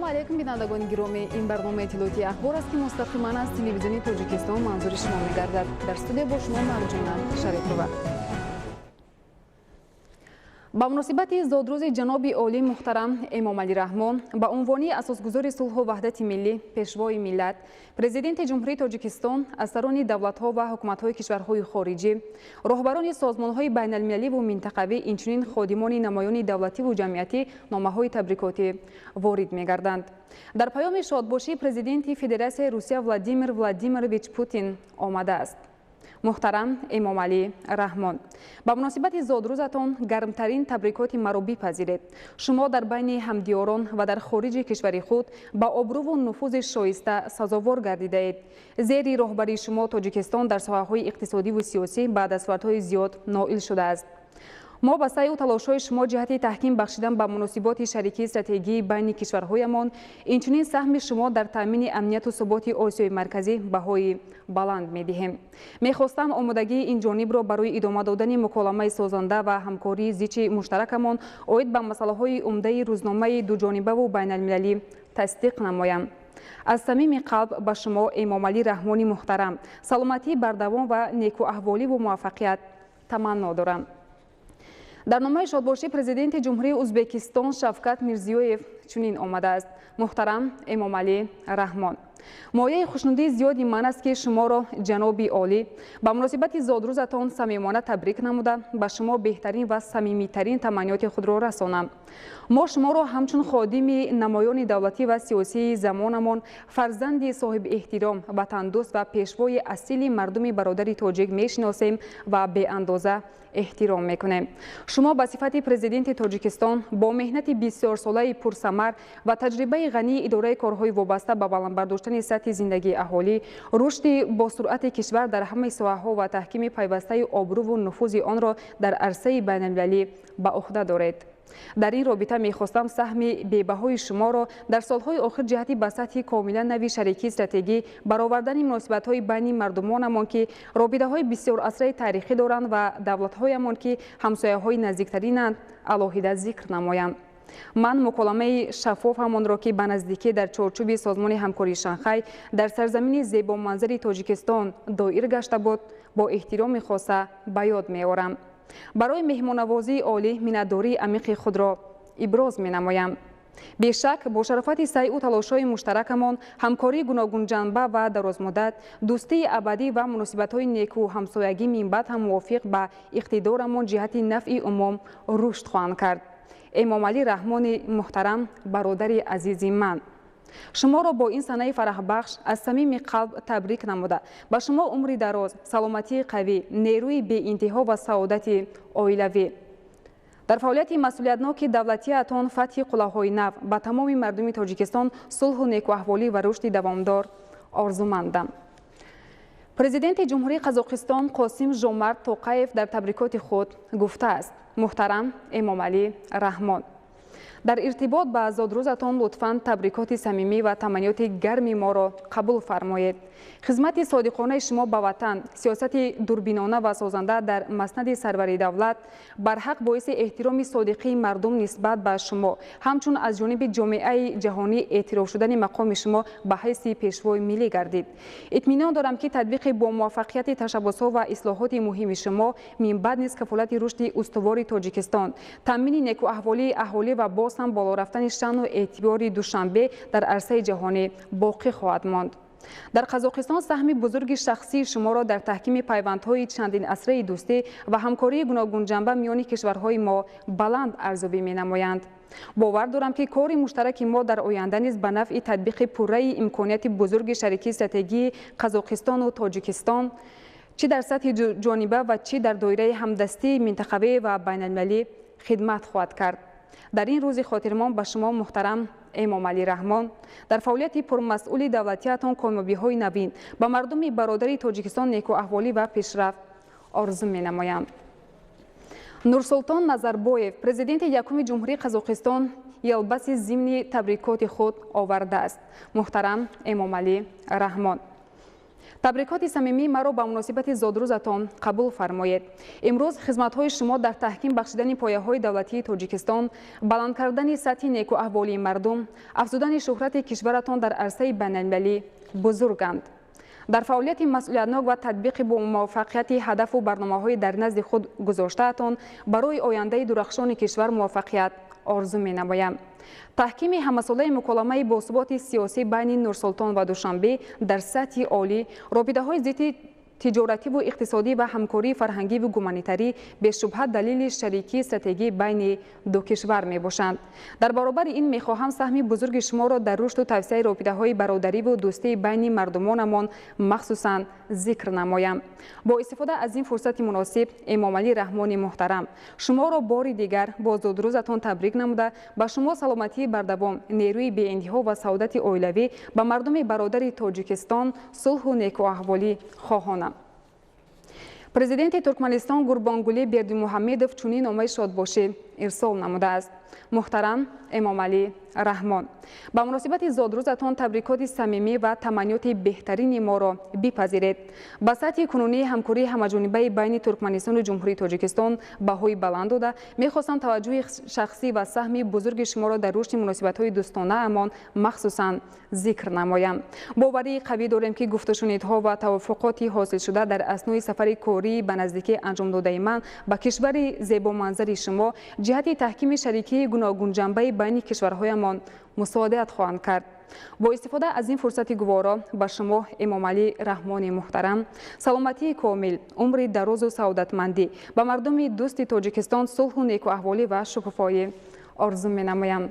Алайкум, бинандагони гиромӣ! Ин барномаи иттилоотии «Ахбор» аст, ки мустақиман аз Телевизиони Тоҷикистон манзури шумо мегардад. Дар студия бо шумо Марҷона Шарипова. Ба муносибати зодрӯзи ҷаноби олӣ муҳтарам Эмомалӣ Раҳмон ба унвони асосгузори сулҳу ваҳдати миллӣ, пешвои миллат, Президенти Ҷумҳурии Тоҷикистон аз сарони давлатҳо ва ҳукуматҳои кишварҳои хориҷӣ, роҳбарони созмонҳои байналмилаливу минтақавӣ, инчунин ходимони намоёни давлативу ҷамъиятӣ номаҳои табрикотӣ ворид мегарданд. Дар паёми шодбошии Президенти Федератсияи Русия Владимир Владимирович Путин омадааст: Муҳтарам Эмомалӣ Раҳмон, ба муносибати зодрӯзатон гармтарин табрикоти маро бипазиред. Шумо дар байни ҳамдиёрон ва дар хориҷи кишвари худ ба обрӯву нуфузи шоиста сазовор гардидаед. Зери роҳбарии шумо Тоҷикистон дар соҳаҳои иқтисодиву сиёсӣ ба дастовардҳои зиёд ноил шудааст. Мо ба саъю талошҳои шумо ҷиҳати таҳким бахшидан ба муносиботи шарикии стратегии байни кишварҳоямон, инчунин саҳми шумо дар таъмини амнияту суботи Осиёи Марказӣ баҳои баланд медиҳем. Мехостам омодагии ин ҷонибро барои идома додани муколамаи созанда ва ҳамкории зичи муштаракамон оид ба масъалаҳои умдаи рӯзномаи дуҷонибаву байналмилалӣ тасдиқ намоям. Аз самими қалб ба шумо, Эмомалӣ Раҳмони муҳтарам, саломатии бардавом ва некуаҳволиву муваффақият таманно дорам. Дар номаи шодбошии Президенти Ҷумҳурии Ӯзбекистон Шавкат Мирзиёев чунин омадааст: Муҳтарам Эмомалӣ Раҳмон, мояи хушнудии зиёди ман аст, ки шуморо, ҷаноби олӣ, ба муносибати зодрӯзатон самимона табрик намуда, ба шумо беҳтарин ва самимитарин таманниёти худро расонам. Мо шуморо ҳамчун ходими намоёни давлатӣ ва сиёсии замонамон, фарзанди соҳибэҳтиром, ватандӯст ва пешвои асили мардуми бародари тоҷик мешиносем ва беандоза эҳтиром мекунем. Шумо ба сифати Президенти Тоҷикистон бо меҳнати бисёрсолаи пурсамар ва таҷрибаи ғании идораи корҳои вобаста ба баланд бардоштани сатҳи зиндагии аҳолӣ, рушди босуръати кишвар дар ҳамаи соҳаҳо ва таҳкими пайвастаи обрӯву нуфузи онро дар арсаи байналмилалӣ ба уҳда доред. Дар ин робита мехостам саҳми бебаҳои шуморо дар солҳои охир ҷиҳати ба сатҳи комилан нави шарикии стратегӣ баровардани муносибатҳои байни мардумонамон, ки робитаҳои бисёрасраи таърихӣ доранд, ва давлатҳоямон, ки ҳамсояҳои наздиктаринанд, алоҳида зикр намоям. Ман муколамаи шаффофамонро, ки ба наздикӣ дар чорчӯби Созмони ҳамкории Шанхай дар сарзамини зебоманзари Тоҷикистон доир гашта буд, бо эҳтироми хоса ба ёд меорам. Барои меҳмонавозии олӣ миннатдории амиқи худро иброз менамоям. Бешак, бо шарофати саъю талошҳои муштаракамон ҳамкории гуногунҷанба ва дарозмуддат, дӯстии абадӣ ва муносибатҳои неку ҳамсоягӣ минбаъд ҳам мувофиқ ба иқтидорамон ҷиҳати нафъи умум рушд хоҳанд кард. Эмомалӣ Раҳмони муҳтарам, бародари азизи ман, шуморо бо ин санаи фараҳбахш аз самими қалб табрик намуда, ба шумо умри дароз, саломатии қавӣ, нерӯи беинтиҳо ва саодати оилавӣ, дар фаъолияти масъулиятноки давлатиатон фатҳи қуллаҳои нав, ба тамоми мардуми Тоҷикистон сулҳу некуаҳволӣ ва рушди давомдор орзумандам. Президенти Ҷумҳурии Қазоқистон Қосим Жомарт Тоқаев дар табрикоти худ гуфтааст: Муҳтарам Эмомалӣ Раҳмон, дар иртибот ба зодрӯзатон лутфан табрикоти самимӣ ва таманниёти гарми моро қабул фармоед. Хизмати содиқонаи шумо ба ватан, сиёсати дурбинона ва созанда дар маснади сарвари давлат барҳақ боиси эҳтироми содиқии мардум нисбат ба шумо, ҳамчун аз ҷониби ҷомеаи ҷаҳонӣ эътироф шудани мақоми шумо ба ҳайси пешвои миллӣ гардид. Итминон дорам, ки татбиқи бомуваффақияти ташаббусҳо ва ислоҳоти муҳими шумо минбаъд низ кафолати рушди устувори Тоҷикистон, таъмини некуаҳволии аҳолӣ ва боз ҳам боло рафтани шаъну эътибори Душанбе дар арсаи ҷаҳонӣ боқӣ хоҳад монд. Дар Қазоқистон саҳми бузурги шахсии шуморо дар таҳкими пайвандҳои чандинасраи дӯстӣ ва ҳамкории гуногунҷанба миёни кишварҳои мо баланд арзёбӣ менамоянд. Бовар дорам, ки кори муштараки мо дар оянда низ ба нафъи татбиқи пурраи имконияти бузурги шарикии стратегии Қазоқистону Тоҷикистон, чӣ дар сатҳи ҷониба ва чӣ дар доираи ҳамдастии минтақавӣ ва байналмилалӣ, хидмат хоҳад кард. Дар ин рӯзи хотирмон ба шумо, муҳтарам Эмомалӣ Раҳмон, дар фаъолияти пурмасъули давлатиатон комёбиҳои навин, ба мардуми бародари Тоҷикистон некуаҳволӣ ва пешрафт орзу менамоям. Нурсултон Назарбоев, Президенти якуми Ҷумҳурии Қазоқистон, Елбаси зимни табрикоти худ овардааст: Муҳтарам Эмомалӣ Раҳмон. Табрикоти самимии маро ба муносибати зодрӯзатон қабул фармоед. Имрӯз хизматҳои шумо дар таҳким бахшидани пояҳои давлатии Тоҷикистон, баланд кардани сатҳи некӯаҳволии мардум, афзудани шӯҳрати кишваратон дар арсаи байналмилалӣ бузурганд. Дар фаъолияти масъулиятнок ва татбиқи бо муваффақияти ҳадафу барномаҳои дар назди худ гузоштаатон барои ояндаи дурахшони кишвар муваффақият орзу менамоям. Таҳкими ҳамасолаи муколамаи босуботи сиёсӣ байни Нурсултон ва Душанбе дар сатҳи олӣ, робитаҳои зидди тиҷоративу иқтисодӣ ва ҳамкории фарҳангиву гуманитарӣ бешубҳа далели шарикии стратегӣ байни ду кишвар мебошанд. Дар баробари ин мехоҳам саҳми бузурги шуморо дар рушду тавсеаи робитаҳои бародариву дӯстии байни мардумонамон махсусан зикр намоям. Бо истифода аз ин фурсати муносиб, Эмомалӣ Раҳмони муҳтарам, шуморо бори дигар бо зодрӯзатон табрик намуда, ба шумо саломатии бардавом, нерӯи беинтиҳо ва саодати оилавӣ, ба мардуми бародари Тоҷикистон сулҳу некӯаҳволӣ хоҳонам. Президенти Туркманистон Гурбонгулӣ Бердимуҳаммедов чунин номаи шодбошӣ ирсол намудааст. Муҳтарам Эмомалӣ Раҳмон, ба муносибати зодрӯзатон табрикоти самимӣ ва таманниёти беҳтарини моро бипазиред. Ба сатҳи кунунии ҳамкории ҳамаҷонибаи байни Туркманистону Ҷумҳурии Тоҷикистон баҳои баланд дода, мехостам таваҷҷӯҳи шахсӣ ва саҳми бузурги шуморо дар рушди муносибатҳои дӯстонаамон махсусан зикр намоям. Боварии қавӣ дорем, ки гуфтушунидҳо ва тавофуқоти ҳосилшуда дар аснои сафари кории ба наздикӣ анҷомдодаи ман ба кишвари зебоманзари шумо ҷиҳати таҳкими шарикии гуногунҷанбаи байни кишварҳоямон мусоидат хоҳанд кард. Бо истифода аз ин фурсати гуворо ба шумо, Эмомалӣ Раҳмони муҳтарам, саломатии комил, умри дарозу саодатмандӣ, ба мардуми дӯсти Тоҷикистон сулҳу некӯаҳволӣ ва шукуфоӣ орзу менамоям.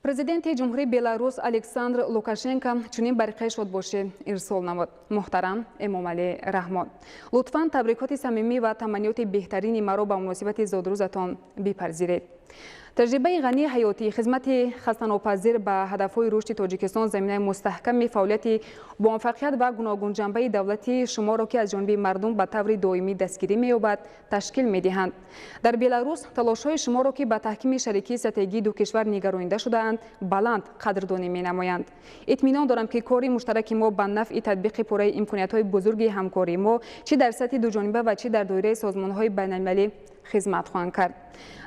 Президенти Ҷумҳурии Беларус Александр Лукашенко чунин бариқаи шодбошӣ ирсол намуд. Муҳтарам Эмомалӣ Раҳмон, лутфан табрикоти самимӣ ва таманниёти беҳтарини маро ба муносибати зодрӯзатон бипазиред. Таҷрибаи ғании ҳаётӣ, хизмати хастанопазир ба ҳадафҳои рушди Тоҷикистон заминаи мустаҳками фаъолияти бомуваффақият ва гуногунҷанбаи давлати шуморо, ки аз ҷониби мардум ба таври доимӣ дастгирӣ меёбад, ташкил медиҳанд. Дар Беларус талошҳои шуморо, ки ба таҳкими шарикии стратегии ду кишвар нигаронида шудаанд, баланд қадрдонӣ менамоянд. Итминон дорам, ки кори муштараки мо ба нафъи татбиқи пурраи имкониятҳои бузурги ҳамкории мо чӣ дар сатҳи дуҷониба ва чӣ дар доираи созмонҳои байналмилалӣ хизмат хоҳанд кард.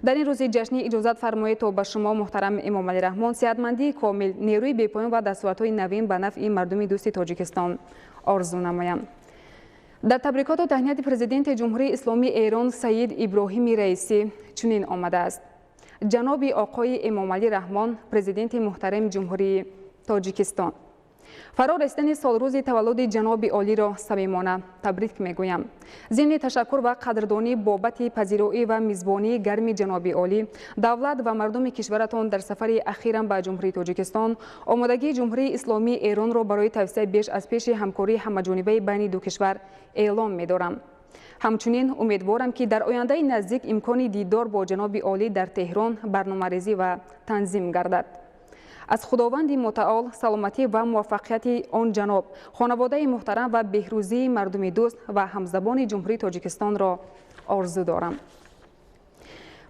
Дар ин рӯзи ҷашнӣ иҷозат фармоед, то ба шумо, муҳтарам Эмомалӣ Раҳмон, сеҳатмандии комил, нерӯи бепоён ва дастовардҳои навин ба нафъи мардуми дӯсти Тоҷикистон орзу намоям. Дар табрикоту таҳнияти Президенти Ҷумҳурии Исломии Эрон Саид Иброҳими Раисӣ чунин омадааст. Ҷаноби оқои Эмомалӣ Раҳмон, Президенти муҳтарами Ҷумҳурии Тоҷикистон, фаро расидани солрӯзи таваллуди ҷаноби олиро самимона табрик мегӯям. Зимни ташаккур ва қадрдонӣ бобати пазироӣ ва мизбонии гарми ҷаноби олӣ, давлат ва мардуми кишваратон дар сафари ахирам ба Ҷумҳурии Тоҷикистон, омодагии Ҷумҳурии Исломии Эронро барои тавсеаи беш аз пеши ҳамкории ҳамаҷонибаи байни ду кишвар эълон медорам. Ҳамчунин умедворам, ки дар ояндаи наздик имкони дидор бо ҷаноби олӣ дар Теҳрон барномарезӣ ва танзим гардад. Аз Худованди мутаол саломатӣ ва муваффақияти он ҷаноб, хонаводаи муҳтарам ва беҳрӯзии мардуми дӯст ва ҳамзабони Ҷумҳурии Тоҷикистонро орзу дорам.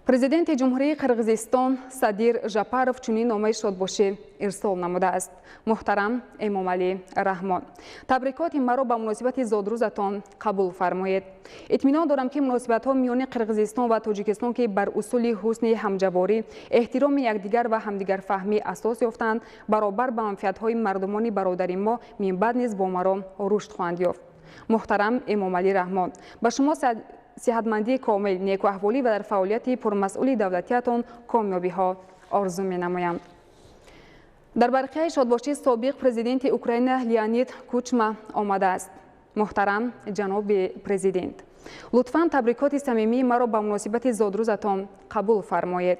Президенти Ҷумҳурии Қирғизистон Садир Жапаров чунин номаи шодбошӣ ирсол намудааст. Муҳтарам Эмомалӣ Раҳмон, табрикоти маро ба муносибати зодрӯзатон қабул фармоед. Итминон дорам, ки муносибатҳо миёни Қирғизистон ва Тоҷикистон, ки бар усули ҳусни ҳамҷаворӣ, эҳтироми якдигар ва ҳамдигарфаҳмӣ асос ёфтанд, баробар ба манфиатҳои мардумони бародари мо минбаъд низ бо маром рушд хоҳанд ёфт. Муҳтарам Эмомалӣ Раҳмон, ба шумо сиҳатмандии комил, некӯаҳволӣ ва дар фаъолияти пурмасъули давлатиятон комёбиҳо орзу менамоям. Дар барқияи шодбошӣ собиқ президенти Украина Леонид Кучма омадааст. Муҳтарам ҷаноби президент, лутфан табрикоти самимии маро ба муносибати зодрӯзатон қабул фармоед.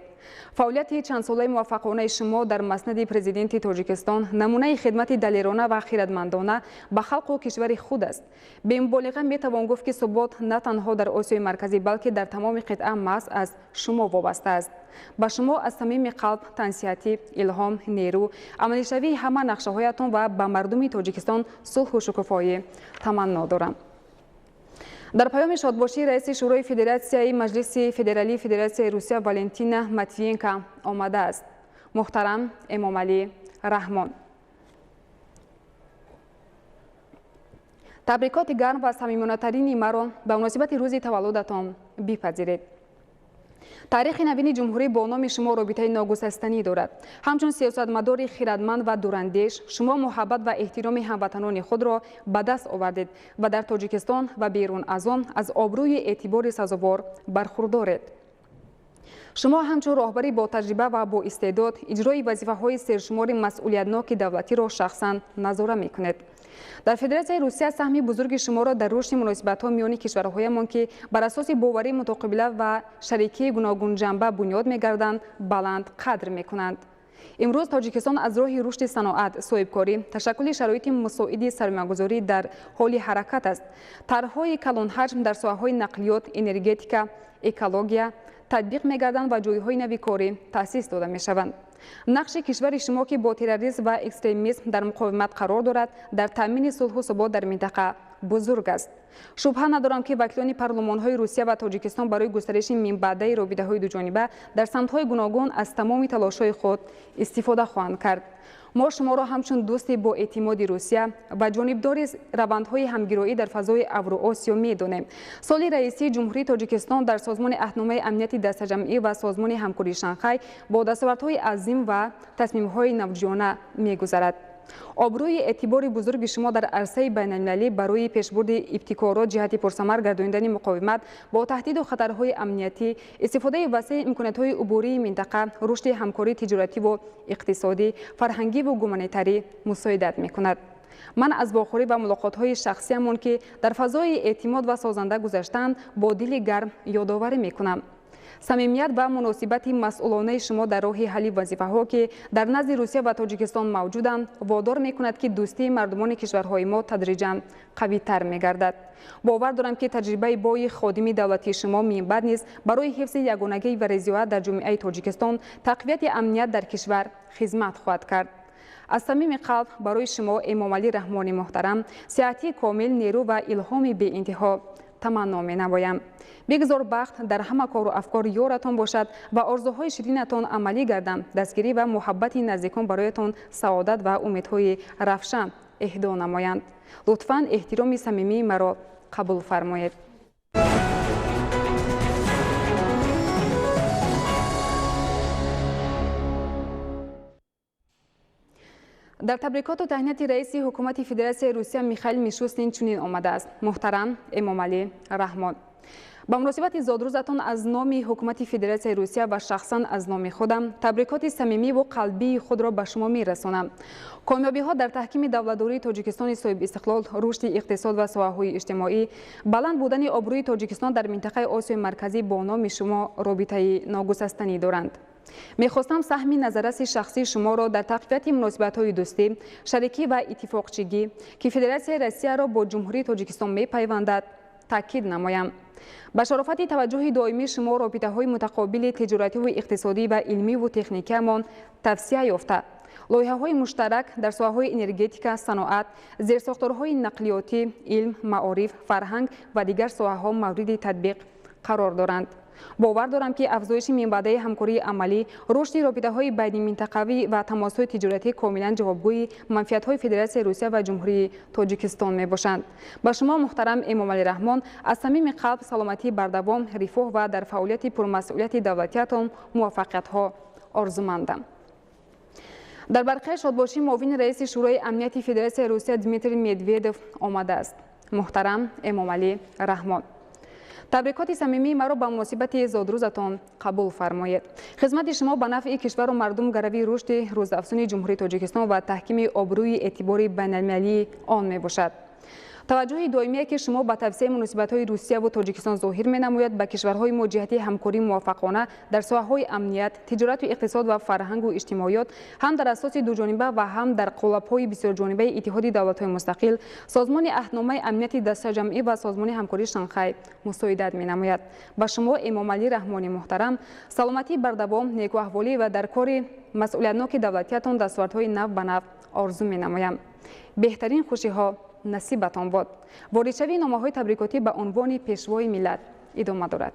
Фаъолияти чандсолаи муваффақонаи шумо дар маснади президенти Тоҷикистон намунаи хидмати далерона ва хиратмандона ба халқу кишвари худ аст. Бемуболиға метавон гуфт, ки субот на танҳо дар Осиёи Марказӣ, балки дар тамоми қитъа маҳз аз шумо вобаста аст. Ба шумо аз самими қалб тансиҳатӣ, илҳом, нерӯ, амалишавии ҳама нақшаҳоятон ва ба мардуми Тоҷикистон сулҳу шукуфоӣ таманно дорам. Дар паёми шодбошии раиси Шӯрои Федератсияи Маҷлиси Федералии Федератсияи Русия Валентина Матвиенко омадааст. Муҳтарам Эмомалӣ Раҳмон, табрикоти гарм ва самимонатарини маро ба муносибати рӯзи таваллудатон бипазиред. Таърихи навини ҷумҳурӣ бо номи шумо робитаи ногусастанӣ дорад. Ҳамчун сиёсатмадори хирадманд ва дурандеш, шумо муҳаббат ва эҳтироми ҳамватанони худро ба даст овардед ва дар Тоҷикистон ва берун аз он аз обрӯи эътибори сазовор бархурдоред. Шумо ҳамчун роҳбари ботаҷриба ва боистеъдод иҷрои вазифаҳои сершумори масъулиятноки давлатиро шахсан назора мекунед. Дар Федератсияи Русия саҳми бузурги шуморо дар рушди муносибатҳо миёни кишварҳоямон, ки бар асоси боварии мутақобила ва шарикии гуногунҷанба бунёд мегарданд, баланд қадр мекунанд. Имрӯз Тоҷикистон аз роҳи рушди саноат, соҳибкорӣ, ташаккули шароити мусоиди сармоягузорӣ дар ҳоли ҳаракат аст. Тарҳҳои калонҳаҷм дар соҳаҳои нақлиёт, энергетика, экология татбиқ мегарданд ва ҷойҳои нави корӣ таъсис дода мешаванд. Нақши кишвари шумо, ки бо терроризм ва экстремизм дар муқовимат қарор дорад, дар таъмини сулҳу субот дар минтақа бузург аст. Шубҳа надорам, ки вакилони парлумонҳои Русия ва Тоҷикистон барои густариши минбаъдаи робитаҳои дуҷониба дар самтҳои гуногун аз тамоми талошҳои худ истифода хоҳанд кард. Мо шуморо ҳамчун дӯсти боэътимоди Русия ва ҷонибдори равандҳои ҳамгироӣ дар фазои Авроосиё медонем. Соли раисии Ҷумҳурии Тоҷикистон дар Созмони Аҳдномаи Амнияти Дастаҷамъӣ ва Созмони Ҳамкории Шанхай бо дастовардҳои азим ва тасмимҳои навҷӯёна мегузарад. Обрӯи эътибори бузурги шумо дар арсаи байналмилалӣ барои пешбурди ибтикорот ҷиҳати пурсамар гардонидани муқовимат бо таҳдиду хатарҳои амниятӣ, истифодаи васеи имкониятҳои убурии минтақа, рушди ҳамкории тиҷоративу иқтисодӣ, фарҳангиву гуманитарӣ мусоидат мекунад. Ман аз вохӯрӣ ва мулоқотҳои шахсиамон, ки дар фазои эътимод ва созанда гузаштаанд, бо дили гарм ёдоварӣ мекунам. Самимият ва муносибати масъулонаи шумо дар роҳи ҳалли вазифаҳо, ки дар назди Русия ва Тоҷикистон мавҷуданд, водор мекунад, ки дӯстии мардумони кишварҳои мо тадриҷан қавитар мегардад. Бовар дорам, ки таҷрибаи бои ходими давлатии шумо минбаъд низ барои ҳифзи ягонагӣ ва резиоат дар ҷомеаи Тоҷикистон, тақвияти амният дар кишвар хизмат хоҳад кард. Аз самими қалб барои шумо, Эмомалӣ Раҳмони муҳтарам, сиҳатии комил, нерӯ ва илҳоми беинтиҳо таманно менамоям. Бигзор бахт дар ҳама кору афкор ёратон бошад ва орзуҳои ширинатон амалӣ гарданд. Дастгирӣ ва муҳаббати наздикон бароятон саодат ва умедҳои равшан эҳдо намоянд. Лутфан эҳтироми самимии маро қабул фармоед. Дар табрикоту таҳнияти раиси ҳукумати Федератсияи Русия Михаил Мишустин чунин омадааст. Муҳтарам Эмомалӣ Раҳмон, ба муносибати зодрӯзатон аз номи ҳукумати Федератсияи Русия ва шахсан аз номи худам табрикоти самимиву қалбии худро ба шумо мерасонам. Комёбиҳо дар таҳкими давлатдории Тоҷикистони соҳибистиқлол, рушди иқтисод ва соҳаҳои иҷтимоӣ, баланд будани обрӯи Тоҷикистон дар минтақаи Осиёи Марказӣ бо номи шумо робитаи ногусастанӣ доранд. Мехостам саҳми назарраси шахсии шуморо дар тақвияти муносибатҳои дӯстӣ, шарикӣ ва иттифоқчигӣ, ки Федератсияи Россияро бо Ҷумҳурии Тоҷикистон мепайвандад, таъкид намоям. Ба шарофати таваҷҷӯҳи доимии шумо робитаҳои мутақобили тиҷоративу иқтисодӣ ва илмиву техникиамон тавсия ёфта, лоиҳаҳои муштарак дар соҳаҳои энергетика, саноат, зерсохторҳои нақлиётӣ, илм, маориф, фарҳанг ва дигар соҳаҳо мавриди татбиқ қарор доранд. Бовар дорам, ки афзоиши минбаъдаи ҳамкории амалӣ, рушди робитаҳои байниминтақавӣ ва тамосҳои тиҷоратӣ комилан ҷавобгӯи манфиатҳои Федератсияи Русия ва Ҷумҳурии Тоҷикистон мебошанд. Ба шумо, муҳтарам Эмомалӣ Раҳмон, аз самими қалб саломатии бардавом, рифоҳ ва дар фаъолияти пурмасъулияти давлатиятон муваффақиятҳо орзумандам. Дар барқияи шодбошӣ муовини раиси Шӯрои Амнияти Федератсияи Русия Дмитрий Медведев омадааст. Муҳтарам Эмомалӣ Раҳмон, табрикоти самимии маро ба муносибати зодрӯзатон қабул фармоед. Хизмати шумо ба нафъи кишвару мардум гарави рушди рӯзафзуни Ҷумҳурии Тоҷикистон ва таҳкими обрӯи эътибори байналмилалии он мебошад. Таваҷҷӯҳи доимие, ки шумо ба тавсияи муносибатҳои Русияву Тоҷикистон зоҳир менамояд, ба кишварҳои мо ҷиҳати ҳамкории муваффақона дар соҳаҳои амният, тиҷорату иқтисод ва фарҳангу иҷтимоиёт ҳам дар асоси дуҷониба ва ҳам дар қолабҳои бисёрҷонибаи Иттиҳоди давлатҳои мустақил, Созмони Аҳдномаи Амнияти Дастаҷамъӣ ва Созмони Ҳамкории Шанхай мусоидат менамояд. Ба шумо, Эмомалӣ Раҳмони муҳтарам, саломатии бардавом, некуаҳволӣ ва дар кори масъулиятноки давлатиятон дастовардҳои нав ба нав орзу менамоям. Беҳтарин хушиҳо насибатон бод. Воридшавии номаҳои табрикотӣ ба унвони Пешвои миллат идома дорад.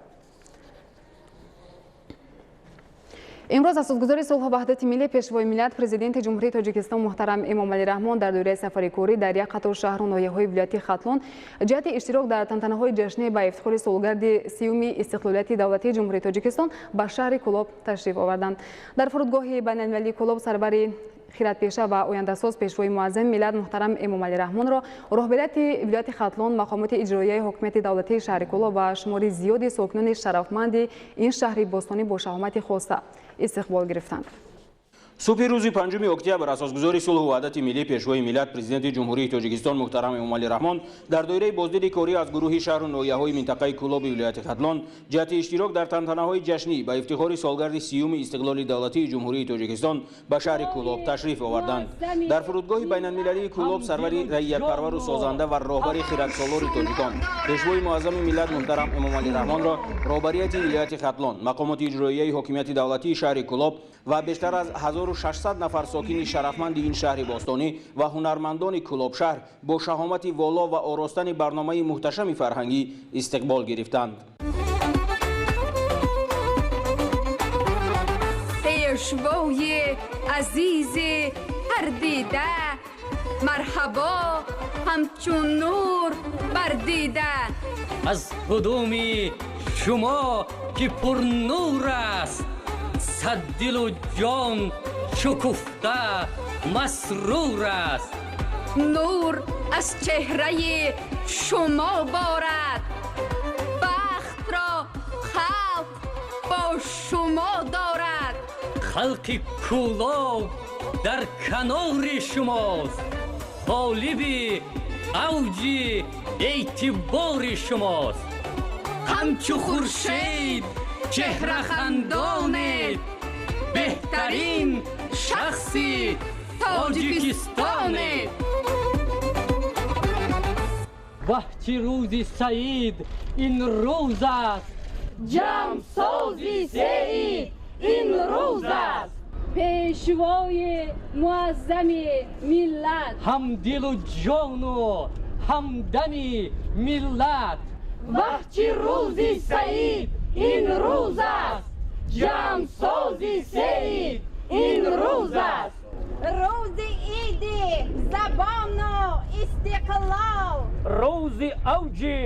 Имрӯз асосгузори сулҳу ваҳдати миллӣ, Пешвои миллат, Президенти Ҷумҳурии Тоҷикистон муҳтарам Эмомалӣ Раҳмон дар доираи сафари корӣ дар як қатор шаҳру ноҳияҳои вилояти Хатлон ҷиҳати иштирок дар тантанаҳои ҷашнӣ ба ифтихори солгарди 30-уми истиқлолияти давлатии Ҷумҳурии Тоҷикистон ба шаҳри Кӯлоб ташриф оварданд. Дар фурудгоҳи байналмилалии Кӯлоб сарвари хиратпеша ва ояндасоз, Пешвои муаззами миллат муҳтарам Эмомалӣ Раҳмонро роҳбарияти вилояти Хатлон, мақомоти иҷроияи ҳокимияти давлатии шаҳри Кӯлоб ва шумори зиёди сокинони шарафманди ин шаҳри бостонӣ бо шаҳомати хоса истиқбол гирифтанд. Субҳи рӯзи 5 октябр асосгузори сулҳу ваҳдати миллӣ, Пешвои миллат, Президенти Ҷумҳурии Тоҷикистон муҳтарам Эмомалӣ Раҳмон дар доираи боздиди корӣ аз гурӯҳи шаҳру ноҳияҳои минтақаи Кӯлоби вилояти Хатлон ҷиҳати иштирок дар тантанаҳои ҷашнӣ ба ифтихори солгарди 30-уми истиқлоли давлатии Ҷумҳурии Тоҷикистон ба шаҳри Кӯлоб ташриф оварданд. Дар фурудгоҳи байналмилалии Кӯлоб сарвари раиятпарвару созанда ва роҳбари хиратсолори тоҷикон, Пешвои муаззами миллат муҳтарам Эмомалӣ Раҳмонро роҳбарияти вилояти Хатлон, мақомоти иҷроияи ҳокимияти давлатии шаҳри Кӯлоб ва бештар аз 1600 нафар сокини шарафманди ин шаҳри бостонӣ ва ҳунармандони Кӯлобшаҳр бо шаҳомати воло ва оростани барномаи муҳташами фарҳангӣ истиқбол гирифтанд. Пешвои азизи ҳар дида, марҳабо ҳамчун нур бар дида. Аз қудуми шумо ки пурнур аст, сад дилу ҷон шукуфта масрур аст. Нур аз чеҳраи шумо борад, бахтро халқ бо шумо дорад. Халқи Кӯлоб дар канори шумост, ғолиби авҷи эътибори шумост. Ҳамчу хуршед чеҳрахандонед, беҳтарин шахси Тоҷикистонед. Ваҳ, чӣ рӯзи саид ин рӯз аст, ҷамъсози сеид ин рӯз аст. Пешвои муаззами миллат, ҳамдилу ҷону ҳамдами миллат. Ваҳ, чӣ рӯзи саид ин рӯз аст, ҷамъсози сеид ин рӯз аст. Рӯзи иди забону истиқлол, рӯзи авҷи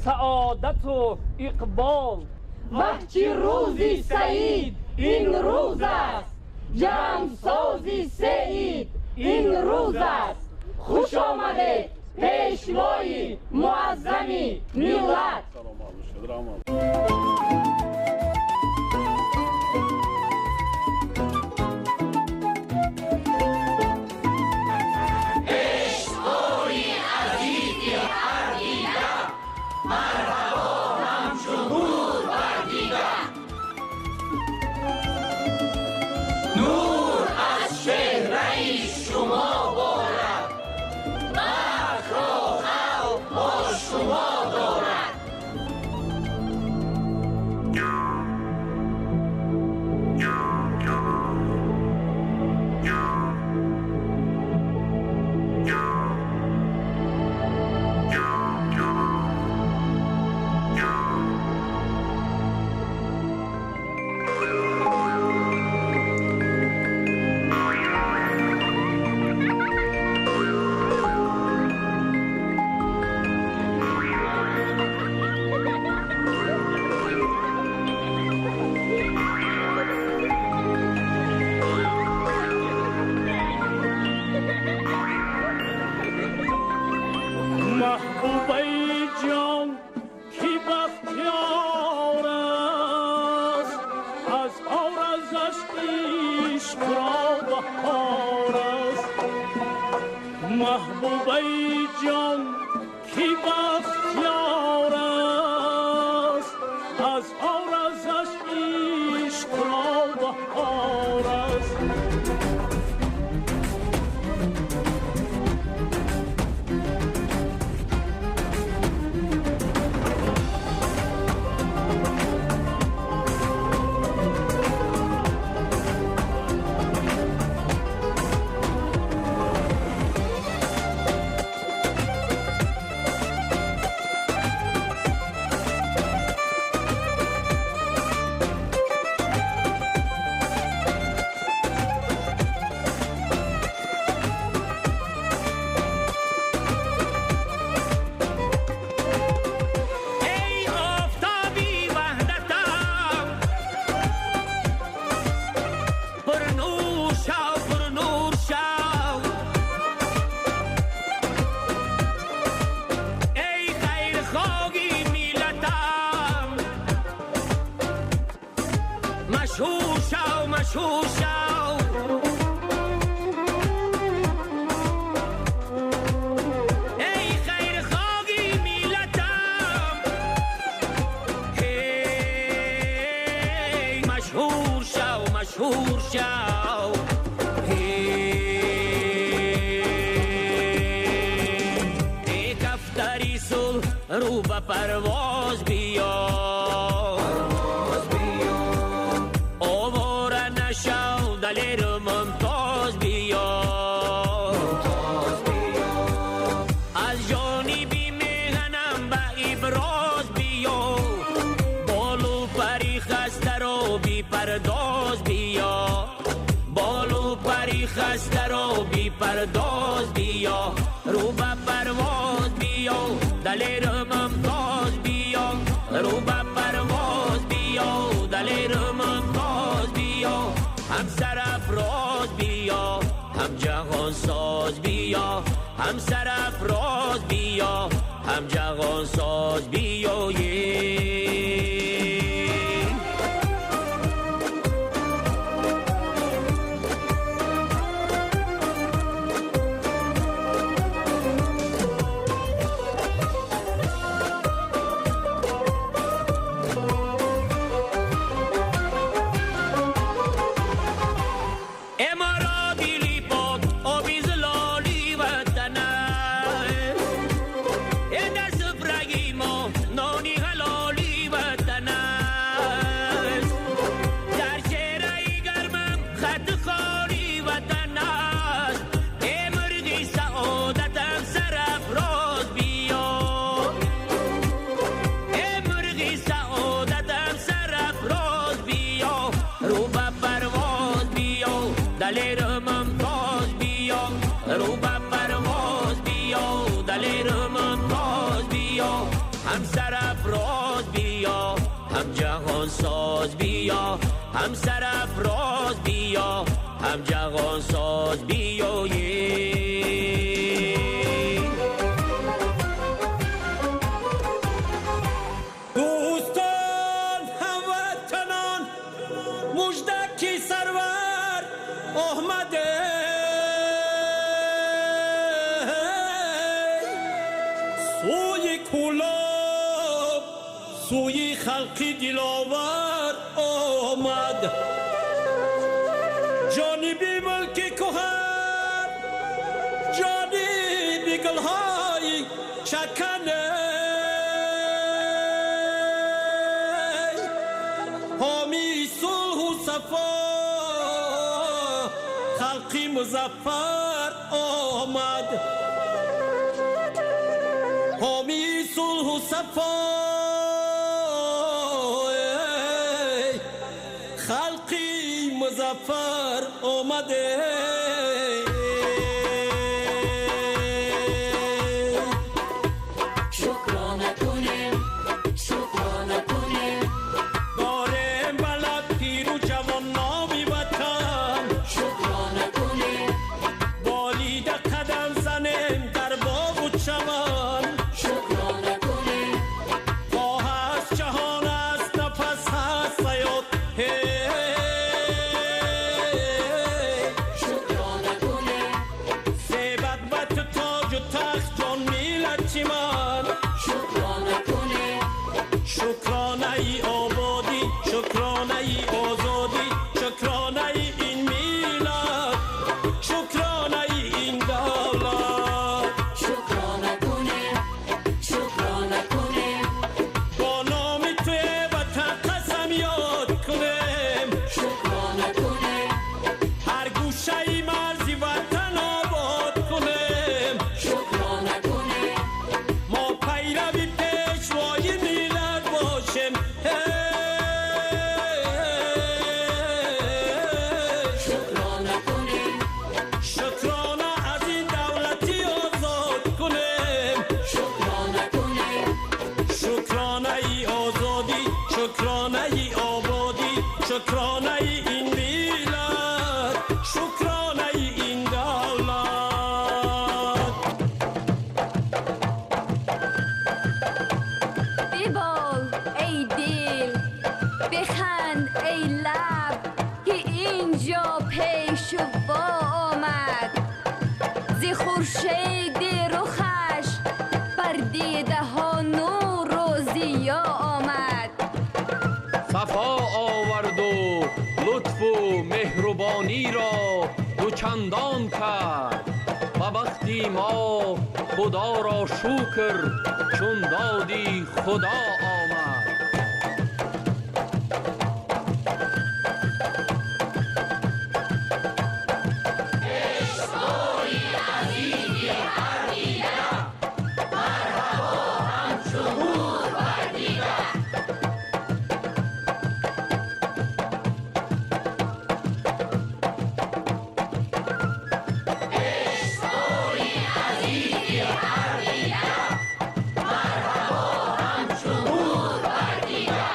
саодату иқбол. Ваҳ, чӣ рӯзи саид ин рӯз аст, ҷамъсози сеид ин рӯз аст. Хуш омадед, Пешвои муаззами миллат. رو به پرواز بیا، آواره نشو دلیر ممتاز بیا، از جانبی میهنم به ابراز بیا، بالو پری خسته رو بی پرداز بیا، بالو پری خسته رو بی پرداز بیا، رو به پرواز بیا دلیر ممتاز بیا، رو به پرواز بیا دلیر ممتاز بیا، هم سرافراز بیا هم جهان ساز بیا، هم سرافراز بیا هم جهان ساز بیا. ساز بیا هم سرافراز بیا هم جهان ساز بیا. دوستان هموطنان مژده کی سرور آمده، سوی کولاب سوی خلقی دلاور آمد، جانبی ملک کهن جانبی گلهای چکنه، حامی صلح و صفا خلقی مظفر آمد، حامی صلح و صفا خلقی مظفر آمده. شکرانه کنیم شکرانه کنیم، داریم بلد پیر و جوان نامی وطن، شکرانه کنیم بالیده قدم زنیم در باغ و چمن، شکرانه کنیم تا هست جهان است نفس هست حیات، شکرانه کنیم زیبت بت تاج و تخت جان ملت من، شکرانه کنیم شکرانه ای آبادی شکرانه ای آزادی شکرانه ای این ملت شکرانه ای این دولت، شکرانه کنیم شکرانه کنیم، با نام توی وطن قسم یاد کنیم، شکرانه کنیم هر گوشه ای مرزی وطن آباد کنیم، شکرانه کنیم ما پیروی پیشوای ملت باشیم، شکرانه کنیم شکرانه از این دولتی آزاد کنیم، شکرانه کنیم شکرانه ای آزادی شکرانه ای آبادی شکرانه ای این ملت شکرانه ای این دولت. ببال ای دل بخند ای لب که اینجا پیشوا آمد، ز خورشید رخش بر دیده ها نور و ضیا آمد، صفا آورد و لطف و مهربانی را دوچندان کرد و وقتی Додӣ мо Худо ро шукр, чун додӣ Худо омад. Пешвои азизи ҳар дида, марҳабо ҳамчун нур бар дида. Пешвои азизи ҳар дида, марҳабо ҳамчун нур бар дида.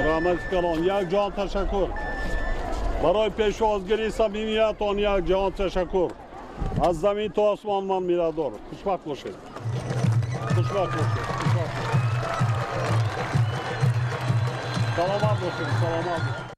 Раҳмати калон, як ҷон ташаккур барои пешвозгирии самимиятон, як ҷон ташаккур. Аз замин то осмон ман миннатдор. Хушбахт бошед, хушбахт бошед, хушбахт бошед, саломат бошед, саломат бошед.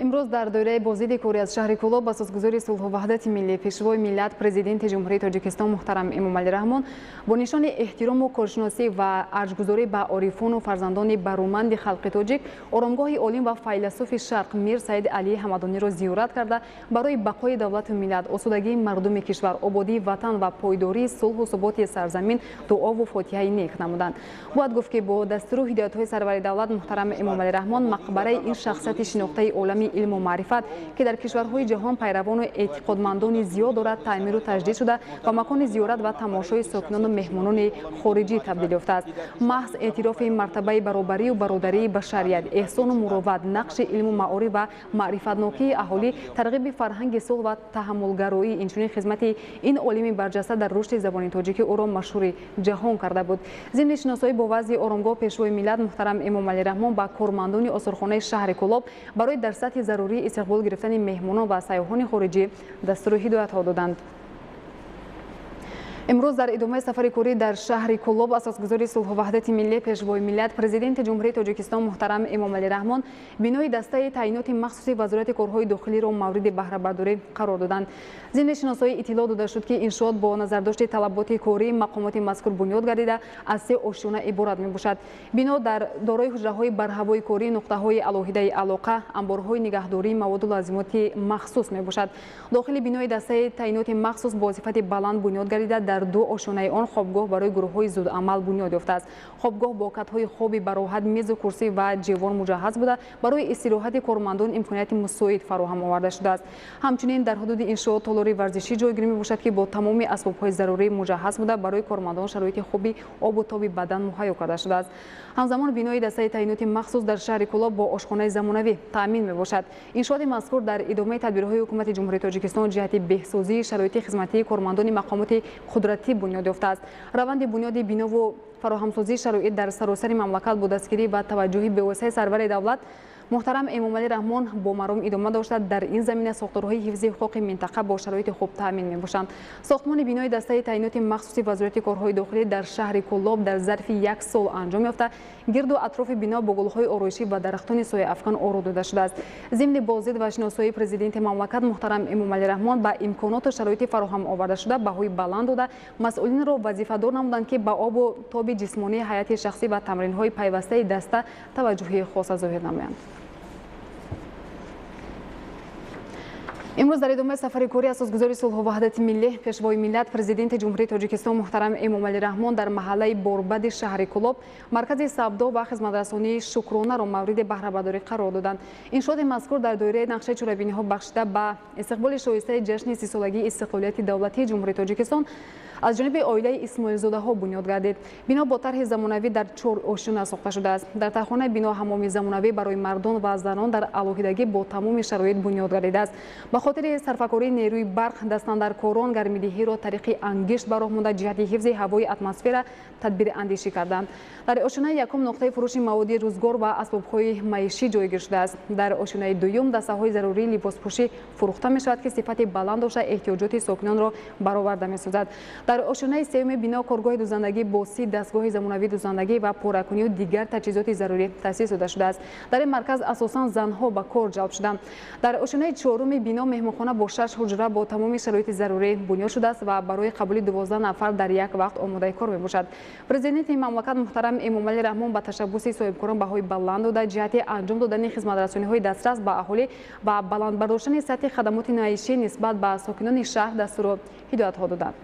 Имрӯз дар доираи боздиди корӣ аз шаҳри Кӯлоб асосгузори сулҳу ваҳдати миллӣ, Пешвои миллат, Президенти Ҷумҳурии Тоҷикистон муҳтарам Эмомалӣ Раҳмон бо нишони эҳтирому коршиносӣ ва арҷгузорӣ ба орифону фарзандони баруманди халқи тоҷик оромгоҳи олим ва файласуфи шарқ Мир Саид Алии Ҳамадониро зиёрат карда, барои бақои давлату миллат, осудагии мардуми кишвар, ободии ватан ва пойдории сулҳу суботи сарзамин дуову фотиҳаи нек намуданд. Бояд гуфт, ки бо дастуру ҳидоятҳои сарвари давлат муҳтарам Эмомалӣ Раҳмон мақбараи ин шахсияти шинохтаи олами илму маърифат, ки дар кишварҳои ҷаҳон пайравону эътиқодмандони зиёд дорад, таъмиру таҷдид шуда ба макони зиёрат ва тамошои сокинону меҳмонони хориҷӣ табдил ёфтааст. Маҳз эътирофи мартабаи баробарию бародарии башарият, эҳсону муроват, нақши илму маориф ва маърифатнокии аҳолӣ, тарғиби фарҳанги сулҳ ва таҳаммулгароӣ, инчунин хизмати ин олими барҷаста дар рушди забони тоҷикӣ ӯро машҳури ҷаҳон карда буд. Зимни шиносоӣ бо вазъи оромгоҳ Пешвои миллат муҳтарам Эмомалӣ Раҳмон ба кормандони осорхонаи шаҳри Кӯлоб барои дар сатҳи зарурии истиқбол гирифтани меҳмонон ва сайёҳони хориҷӣ дастуру ҳидоятҳо доданд. Имрӯз дар идомаи сафари корӣ дар шаҳри Кӯлоб асосгузори сулҳу ваҳдати миллӣ, Пешвои миллат, Президенти Ҷумҳурии Тоҷикистон муҳтарам Эмомалӣ Раҳмон бинои дастаи таъиноти махсуси Вазорати корҳои дохилиро мавриди баҳрабардорӣ қарор доданд. Зимни шиносоӣ иттилоъ дода шуд, ки иншоот бо назардошти талаботи кории мақомоти мазкур бунёд гардида, аз се ошёна иборат мебошад. Бино дар дорои ҳуҷраҳои барҳавои корӣ, нуқтаҳои алоҳидаи алоқа, амборҳои нигаҳдории маводу лозимоти махсус мебошад. Дохили бинои дастаи таъиноти махсус бо сифати баланд бунёд гардида, дар ду ошёнаи он хобгоҳ барои гурӯҳҳои зудамал бунёд ёфтааст. Хобгоҳ бо катҳои хоби бароҳат, мезу курсӣ ва ҷевон муҷаҳҳаз буда, барои истироҳати кормандон имконияти мусоид фароҳам оварда шудааст. Ҳамчунин дар ҳудуди иншоот толори варзишӣ ҷойгир мебошад, ки бо тамоми асбобҳои зарурӣ муҷаҳҳаз буда, барои кормандон шароити хуби обу тоби бадан муҳайё карда шудааст. Ҳамзамон бинои дастаи таъиноти махсус дар шаҳри Кӯлоб бо ошхонаи замонавӣ таъмин мебошад. Иншооти мазкур дар идомаи тадбирҳои Ҳукумати Ҷумҳурии Тоҷикистон ҷиҳати беҳсозии шароити хизматии кормандони мақомоти қудратӣ бунёд ёфтааст. Раванди бунёди бинову фароҳамсозии шароит дар саросари мамлакат бо дастгирӣ ва таваҷҷӯҳи бевоситаи сарвари давлат муҳтарам Эмомалӣ Раҳмон бо маром идома дошта, дар ин замина сохторҳои ҳифзи ҳуқуқи минтақа бо шароити хуб таъмин мебошанд. Сохтмони бинои дастаи таъиноти махсуси Вазорати корҳои дохилӣ дар шаҳри Кӯлоб дар зарфи як сол анҷом ёфта, гирду атрофи бино бо гулҳои ороишӣ ва дарахтони сояафкан оро дода шудааст. Зимни боздид ва шиносоии Президенти мамлакат муҳтарам Эмомалӣ Раҳмон ба имконоту шароити фароҳам оварда шуда баҳои баланд дода, масъулинро вазифадор намуданд, ки ба обу тоби ҷисмонии ҳайати шахсӣ ва тамринҳои пайвастаи даста таваҷҷӯҳи хоса зоҳир намоянд. Имрӯз дар идомаи сафари корӣ асосгузори сулҳу ваҳдати миллӣ, пешвои миллат, президенти Ҷумҳурии Тоҷикистон муҳтарам Эмомалӣ Раҳмон дар маҳаллаи Борбади шаҳри Кӯлоб маркази савдо ва хизматрасонии Шукронаро мавриди баҳрабардорӣ қарор доданд. Иншооти мазкур дар доираи нақшаи чорабиниҳо бахшида ба истиқболи шоистаи ҷашни 30-солагии истиқлолияти давлатии Ҷумҳурии Тоҷикистон аз ҷониби оилаи Исмоилзодаҳо бунёд гардид. Бино бо тарҳи замонавӣ дар 4 ошёна сохта шудааст. Дар таҳхонаи бино ҳамоми замонавӣ барои мардон ва занон дар алоҳидагӣ бо тамоми шароит бунёд гардидааст. Ба хотири сарфакории нерӯи барқ дастандаркорон гармидиҳиро тариқи ангишт ба роҳ монда ҷиҳати ҳифзи ҳавои атмосфера тадбирандешӣ карданд. Дар ошёнаи якум нуқтаи фурӯши маводи рӯзгор ва асбобҳои маишӣ ҷойгир шудааст. Дар ошёнаи дуюм дастаҳои зарурии либоспӯшӣ фурӯхта мешавад, ки сифати баланд дошта эҳтиёҷоти сокинонро бароварда месозад. Дар ошёнаи сеюми бино коргоҳи дузандагӣ бо 30 дастгоҳи замонавии дузандагӣ ва поракунию дигар таҷҳизоти зарурӣ таъсис дода шудааст. Дар ин марказ асосан занҳо ба кор ҷалб шуданд. Дар ошёнаи чоруми бино меҳмонхона бо 6 ҳуҷра бо тамоми шароити зарурӣ бунёд шудааст ва барои қабули 12 нафар дар як вақт омодаи кор мебошад. Президенти мамлакат муҳтарам Эмомалӣ Раҳмон ба ташаббуси соҳибкорон баҳои баланд дода ҷиҳати анҷом додани хизматрасониҳои дастрас ба аҳолӣ ва баланд бардоштани сатҳи хадамоти маишӣ нисбат ба сокинони шаҳр дастуру ҳидоятҳо доданд.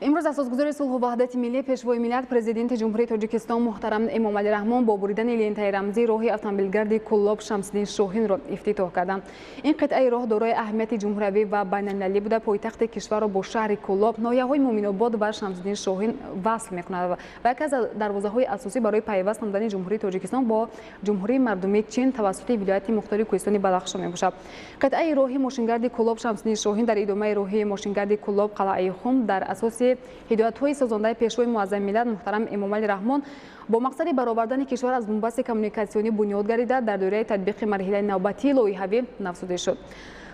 Имрӯз асосгузори сулҳу ваҳдати миллӣ, пешвои миллат, президенти Ҷумҳурии Тоҷикистон муҳтарам Эмомалӣ Раҳмон бо буридани лентаи рамзӣ роҳи автомобилгарди Кӯлоб Шамсиддин Шоҳинро ифтитоҳ карданд. Ин қитъаи роҳ дорои аҳамияти ҷумҳуриявӣ ва байналмилалӣ буда, пойтахти кишварро бо шаҳри Кӯлоб, ноҳияҳои Муъминобод ва Шамсиддин Шоҳин васл мекунад ва яке аз дарвозаҳои асосӣ барои пайваст намудани Ҷумҳурии Тоҷикистон бо Ҷумҳурии Мардумии Чин тавассути вилояти мухтори Кӯҳистони Бадахшон мебошад. Қитъаи роҳи мошингарди Кӯлоб Шамсиддин Шоҳин дар идомаи роҳи мошингарди Кӯлоб Қалъаи Хум дар асоси ҳидоятҳои созандаи пешвои муаззами миллат муҳтарам Эмомалӣ Раҳмон бо мақсади баровардани кишвар аз бунбасти коммуникатсионӣ бунёд гардида дар доираи татбиқи марҳилаи навбатии лоиҳавӣ навсудӣ шуд.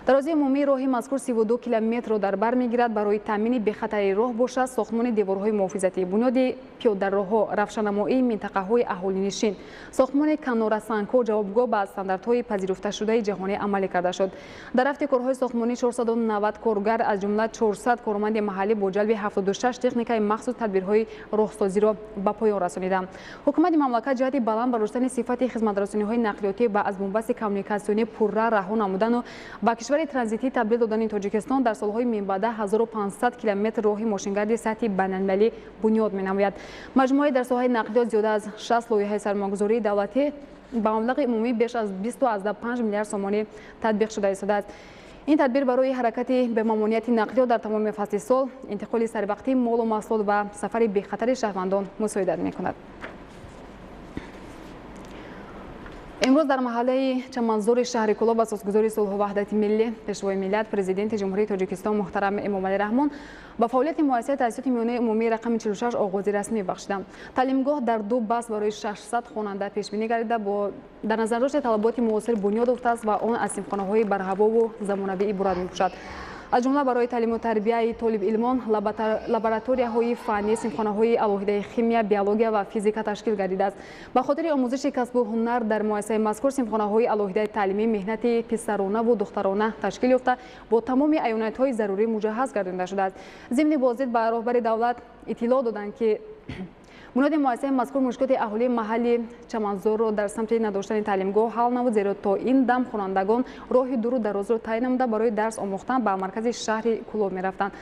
Дарозии умумии роҳи мазкур 32 километрро дар бар мегирад. Барои таъмини бехатарии роҳ бошад сохтмони деворҳои муҳофизатӣ, бунёди пиёдароҳҳо, равшаннамоии минтақаҳои аҳолинишин, сохтмони канорасангҳо ҷавобгӯ ба стандартҳои пазируфташудаи ҷаҳонӣ амалӣ карда шуд. Дар рафти корҳои сохтмонӣ 490 коргар аз ҷумла 400 корманди маҳаллӣ бо ҷалби 76 техникаи махсус тадбирҳои роҳсозиро ба поён расониданд. Ҳукумати мамлакат ҷиҳати баланд бардоштани сифати хизматрасониҳои нақлиётӣ ва аз бунбасти коммуникатсионӣ пурра раҳо намудану ба кишвари транзитӣ табдил додани Тоҷикистон дар солҳои минбаъда 1500 километр роҳи мошингарди сатҳи байналмилалӣ бунёд менамояд. Маҷмӯаи дар соҳаи нақлиёт зиёда аз 60 лоиҳаи сармоягузории давлатӣ ба маблағи умумӣ беш аз 20,5 миллиард сомонӣ татбиқ шуда истодааст. Ин тадбир барои ҳаракати бемамониати нақлиёт дар тамоми фасли сол, интиқоли саривақтии молу маҳсулот ва сафари бехатари шаҳрвандон мусоидат мекунад. Имрӯз дар маҳаллаи Чаманзори шаҳри Кӯлоб асосгузори сулҳу ваҳдати миллӣ, пешвои миллат, президенти Ҷумҳурии Тоҷикистон муҳтарам Эмомалӣ Раҳмон ба фаъолияти муассисаи таҳсилоти миёнаи умумии рақами 46 оғози расмӣ бахшиданд. Таълимгоҳ дар ду баст барои 600 хонанда пешбинӣ гардида бо дар назардошти талаботи муосир бунёд ёфтааст ва он аз синфхонаҳои барҳавову замонавӣ иборат мебошад. Аз ҷумла барои таълиму тарбияи толибилмон лабораторияҳои фаннӣ, синфхонаҳои алоҳидаи химия, биология ва физика ташкил гардидааст. Ба хотири омӯзиши касбу ҳунар дар муассисаи мазкур синфхонаҳои алоҳидаи таълимӣ меҳнати писаронаву духтарона ташкил ёфта бо тамоми аёнатҳои зарурӣ муҷаҳҳаз гардонида шудааст. Зимни боздид ба роҳбари давлат иттилоъ доданд, ки бунёди муассисаи мазкур мушкилоти аҳолии маҳалли Чаманзорро дар самти надоштани таълимгоҳ ҳал намуд, зеро то ин дам хонандагон роҳи дуру дарозро тай намуда барои дарс омӯхтан ба маркази шаҳри Кӯлоб мерафтанд.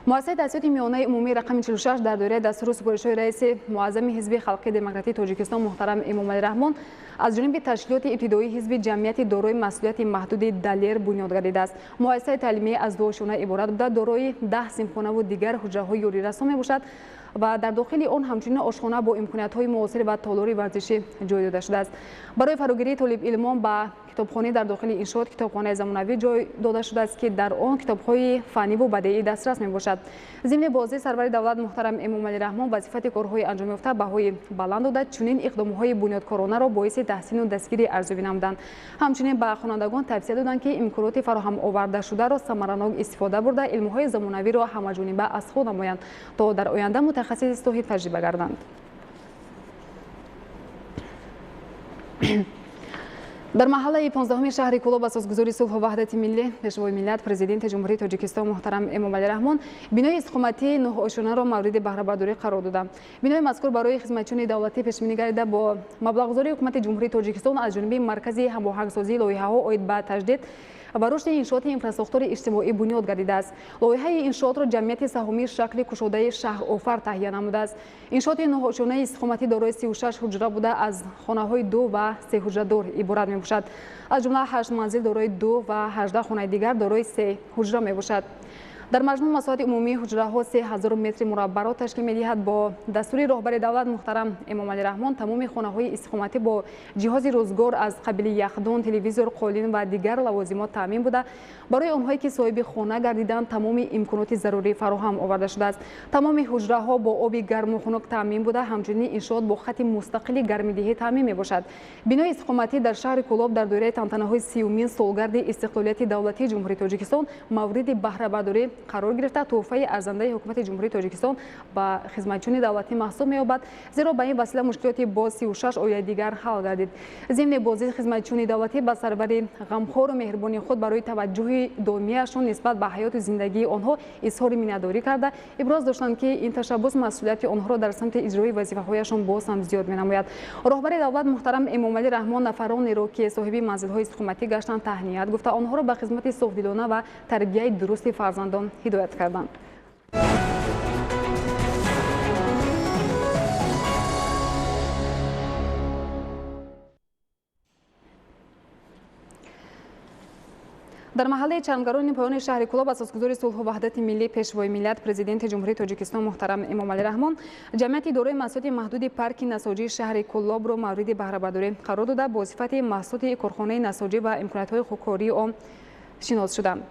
Муассисаи таҳсилоти миёнаи умумии рақами 46 дар доираи дастуру супоришҳои раиси муаззами Ҳизби халқии демократии Тоҷикистон муҳтарам Эмомалӣ Раҳмон аз ҷониби ташкилоти ибтидоии ҳизби ҷамъияти дорои масъулияти маҳдуди Далер бунёд гардидааст. Муассисаи таълимӣ аз ду ошёна иборат буда, дорои 10 синфхонаву дигар ҳуҷраҳои ёрирасон мебошад ва дар дохили он ҳамчунин ошхона бо имкониятҳои муосир ва толори варзишӣ ҷой дода шудааст. Барои фарогирии толибилмон ба китобхонӣ дар дохили иншоот китобхонаи замонавӣ ҷой дода шудааст, ки дар он китобҳои фанниву бадеӣ дастрас мебошад. Зимни боздид сарвари давлат муҳтарам Эмомалӣ Раҳмон ба сифати корҳои анҷомёфта баҳои баланд дода, чунин иқдомҳои бунёдкоронаро боиси таҳсину дастгирӣ арзёбӣ намуданд. Ҳамчунин ба хонандагон тавсия доданд, ки имконоти фароҳам овардашударо самаранок истифода бурда, илмҳои замонавиро ҳамаҷониба аз худ намоянд, то дар оянда мутахассиси соҳиби таҷриба гарданд. Дар маҳаллаи 15 шаҳри Кӯлоб асосгузори сулҳу ваҳдати миллӣ, Пешвои миллат, Президенти Ҷумҳурии Тоҷикистон муҳтарам Эмомалӣ Раҳмон бинои истиқоматии нӯҳошонаро мавриди баҳрабардорӣ қарор дода. Бинои мазкур барои хизматчиёни давлатӣ пешбинӣ гардида бо маблағгузории Ҳукумати Ҷумҳурии Тоҷикистон аз ҷониби Маркази ҳамоҳангсозии лоиҳаҳо оид ба таҷдид ва рушди иншооти инфрасохтори иҷтимоӣ бунёд гардидааст. Лоиҳаи иншоотро ҷамъияти саҳомии шакли кушодаи шаҳрофар таҳия намудааст. Иншооти нӯҳошонаи истиқоматӣ дорои 36 ҳуҷра буда, аз хонаҳои 2 ва 3 ҳуҷрадор иборат мебошад. Аз ҷумла 8 манзил дорои 2 ва 18 хонаи дигар дорои 3 ҳуҷра мебошад. Дар маҷмӯъ масоҳати умумии ҳуҷраҳо 3000 метри мураббаъро ташкил медиҳад. Бо дастури роҳбари давлат муҳтарам Эмомалӣ Раҳмон тамоми хонаҳои истиқоматӣ бо ҷиҳози рӯзгор аз қабили яхдон, телевизор, қолин ва дигар лавозимот таъмин буда, барои онҳое ки соҳиби хона гардиданд тамоми имконоти зарурӣ фароҳам оварда шудааст. Тамоми ҳуҷраҳо бо оби гарму хунук таъмин буда, ҳамчунин иншоот бо хати мустақили гармидиҳӣ таъмин мебошад. Бинои истиқоматӣ дар шаҳри Кӯлоб дар доираи тантанаҳои 30-умин солгарди истиқлолияти давлатии Ҷумҳурии Тоҷикистон мавриди баҳрабардорӣ қарор гирифта, тӯҳфаи арзандаи Ҳукумати Ҷумҳурии Тоҷикистон ба хизматчиёни давлатӣ маҳсуб меёбад, зеро ба ин васила мушкилоти боз 36 оилаи дигар ҳал гардид. Зимни боздид хизматчиёни давлатӣ ба сарвари ғамхору меҳрубонии худ барои таваҷҷӯҳи доимияшон нисбат ба ҳаёту зиндагии онҳо изҳори миннатдорӣ карда, иброз доштанд, ки ин ташаббус масъулияти онҳоро дар самти иҷрои вазифаҳояшон боз ҳам зиёд менамояд. Роҳбари давлат муҳтарам Эмомалӣ Раҳмон нафаронеро, ки соҳиби манзилҳои истиқоматӣ гаштанд, таҳният гуфта, онҳоро ба хизмати софдилона ва тарбияи дурусти фарзандон ҳидоят карданд. Дар маҳаллаи чармгарони поёни шаҳри Кӯлоб асосгузори сулҳу ваҳдати миллӣ, Пешвои миллат, Президенти Ҷумҳурии Тоҷикистон муҳтарам Эмомалӣ Раҳмон ҷамъияти дорои маҳсулоти маҳдуди парки насоҷии шаҳри Кӯлобро мавриди баҳрабардорӣ қарор дода, бо сифати маҳсулоти корхонаи насоҷӣ ва имкониятҳои худкории он шинос шуданд.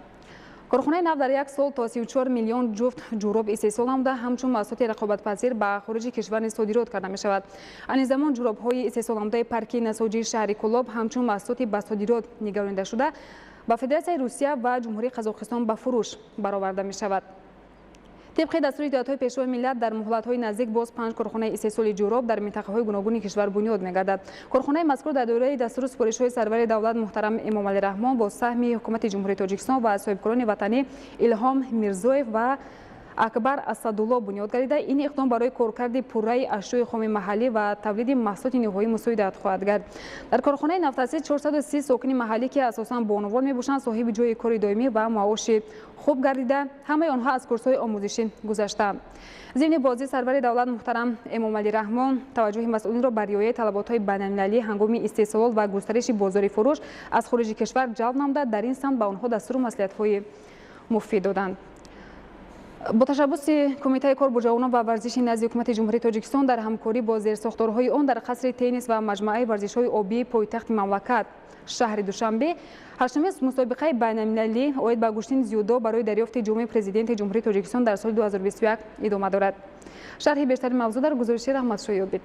Корхонаи нав дар як сол то 34 миллион ҷуфт ҷуроб истеҳсол намуда, ҳамчун маҳсулоти рақобатпазир ба хориҷи кишвар низ содирот карда мешавад. Айни замон ҷуробҳои истеҳсолнамудаи парки насоҷии шаҳри Кӯлоб ҳамчун маҳсулоти ба содирот нигаронида шуда, ба Федератсияи Русия ва Ҷумҳурии Қазоқистон ба фурӯш бароварда мешавад. Тибқи дастури ҳидоятҳои Пешвои миллат дар муҳлатҳои наздик боз 5 корхонаи истеҳсоли ҷуроб дар минтақаҳои гуногуни кишвар бунёд мегардад. Корхонаи мазкур дар доираи дастуру супоришҳои сарвари давлат муҳтарам Эмомалӣ Раҳмон бо саҳми Ҳукумати Ҷумҳурии Тоҷикистон ва соҳибкорони ватанӣ Илҳом Мирзоев ва Акбар Асадулло бунёд гардида, ин иқдом барои коркарди пурраи ашёи хоми маҳаллӣ ва тавлиди маҳсулоти ниҳоӣ мусоидат хоҳад гард. Дар корхонаи навтаъсис 430 сокини маҳаллӣ, ки асосан бонувон мебошанд, соҳиби ҷойи кори доимӣ ва маоши хуб гардида, ҳамаи онҳо аз курсҳои омӯзишӣ гузаштаанд. Зимни боздид сарвари давлат муҳтарам Эмомалӣ Раҳмон таваҷҷӯҳи масъулинро ба риояи талаботҳои байналмилалӣ ҳангоми истеҳсолот ва густариши бозори фурӯш аз хориҷи кишвар ҷалб намуда, дар ин самт ба онҳо дастуру маслиҳатҳои муфид доданд. Бо ташаббуси Кумитаи кор бо ҷавонон ва варзиши назди Ҳукумати Ҷумҳурии Тоҷикистон дар ҳамкорӣ бо зерсохторҳои он дар қасри теннис ва маҷмӯаи варзишҳои обии пойтахти мамлакат шаҳри Душанбе ҳаштумин мусобиқаи байналмилалӣ оид ба гӯштини дзюдо барои дарёфти ҷоми Президенти Ҷумҳурии Тоҷикистон дар соли 2021 идома дорад. Шарҳи бештари мавзӯъ дар гузориши Раҳматшоҳ Ёбид.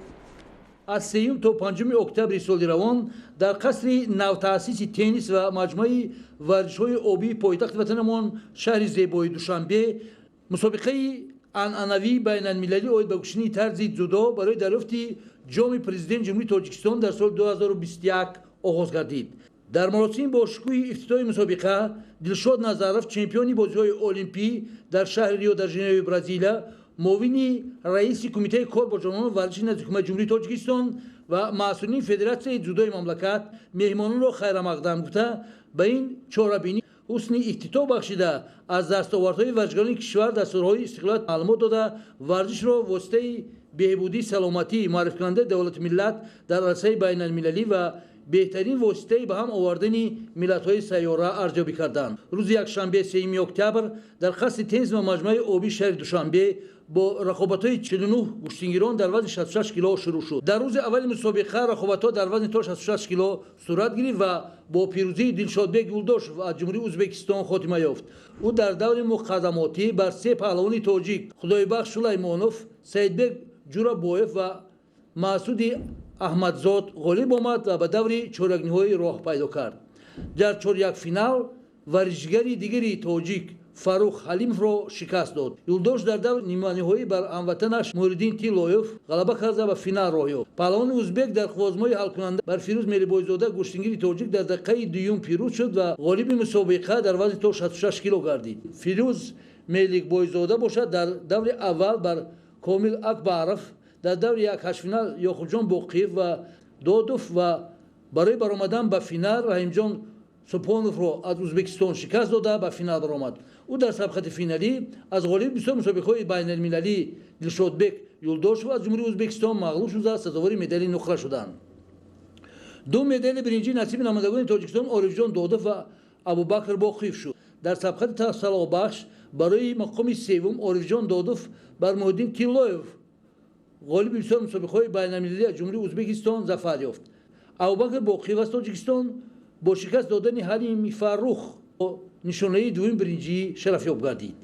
Аз 3 то 5 октябри соли равон дар қасри навтаъсиси теннис ва маҷмӯаи варзишҳои обии пойтахти ватанамон шаҳри зебои Душанбе мусобиқаи анъанавии байналмилалӣ оид ба гӯштини тарзи дзюдо барои дарёфти ҷоми Президенти Ҷумҳурии Тоҷикистон дар соли 2021 оғоз гардид. Дар маросими бо шукӯҳи ифтитоҳи мусобиқа Дилшод Назаров, чемпиони бозиҳои олимпӣ дар шаҳри Рио де Жанейрои Бразилия, муовини раиси Кумитаи кор бо ҷавонон ва варзиши назди Ҳукумати Ҷумҳурии Тоҷикистон ва масъулини Федератсияи дзюдои мамлакат меҳмононро хайрамақдам гуфта, ба ин чорабинӣ ҳусни ифтитоҳ бахшида, аз дастовардҳои варзишгарони кишвар дар солҳои истиқлолият маълумот дода, варзишро воситаи беҳбудии саломатӣ, муаррификунандаи давлату миллат дар арсаи байналмилалӣ ва беҳтарин воситаи ба ҳам овардани миллатҳои сайёра арзёбӣ карданд. Рӯзи якшанбе 3 октябр дар қасри теннис ва маҷмӯаи обии шаҳри Душанбе бо рақобатҳои 49 гӯштингирон дар вазни 66 кило шурӯъ шуд. Дар рӯзи аввали мусобиқа рақобатҳо дар вазни то 66 кило сурат гирифт ва бо пирӯзии Дилшодбек Юлдошев аз Ҷумҳурии Ӯзбекистон хотима ёфт. Ӯ дар даври муқаддамотӣ бар се паҳлавони тоҷик Худойбахш Сулаймонов, Саидбек Ҷурабоев ва Маъсуди Аҳмадзод ғолиб омад ва ба даври чорякниҳоӣ роҳ пайдо кард. Дар чорякфинал варзишгари дигари тоҷик Фаррух Ҳалимовро шикаст дод. Юлдош дар даври ниманиҳоӣ бар ҳамватанаш Муҳриддин Тиллоев ғалаба карда ба финал роҳ ёфт. Паҳлавони узбек дар қуввозмои ҳалкунанда бар Фирӯз Мелибойзода, гӯштингири тоҷик, дар дақиқаи дуюм пирӯз шуд ва ғолиби мусобиқа дар вазни то 66 кило гардид. Фирӯз Меликбойзода бошад, дар даври аввал бар Комил Акбаров, дар даври як ҳаштфинал Ёқубҷон Боқиев ва Додов ва барои баромадан ба финал Раҳимҷон Субҳоновро аз Узбекистон шикаст дода ба финал баромад. Ӯ дар сабқати финалӣ аз ғолиби бисёр мусобиқаҳои байналмилалӣ Дилшодбек Юлдошев аз Ҷумҳурии Узбекистон мағлуб шуда сазовори медали нуқра шуданд. Ду медали биринҷӣ насиби намояндагони Тоҷикистон Орифҷон Додов ва Абубакр Боқиев шуд. Дар сабқати салоҳбахш барои мақоми севум Орифҷон Додов бар Муҳиддин Тиллоев, ғолиби бисёр мусобиқаҳои байналмилалӣ аз Ҷумҳурии Узбекистон, зафар ёфт. Абубакр Боқиев аз Тоҷикистон бо шикаст додани Ҳалими Фаррух нишонаи дуюм биринҷӣ шарафёб гардид.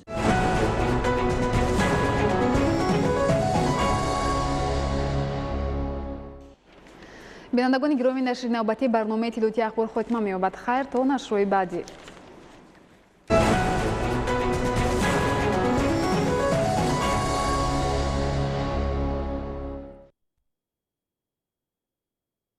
Бинандагони гиромӣ, нашри навбатии барномаи иттилоотии Ахбор хотима меёбад. Хайр, то нашрҳои баъдӣ.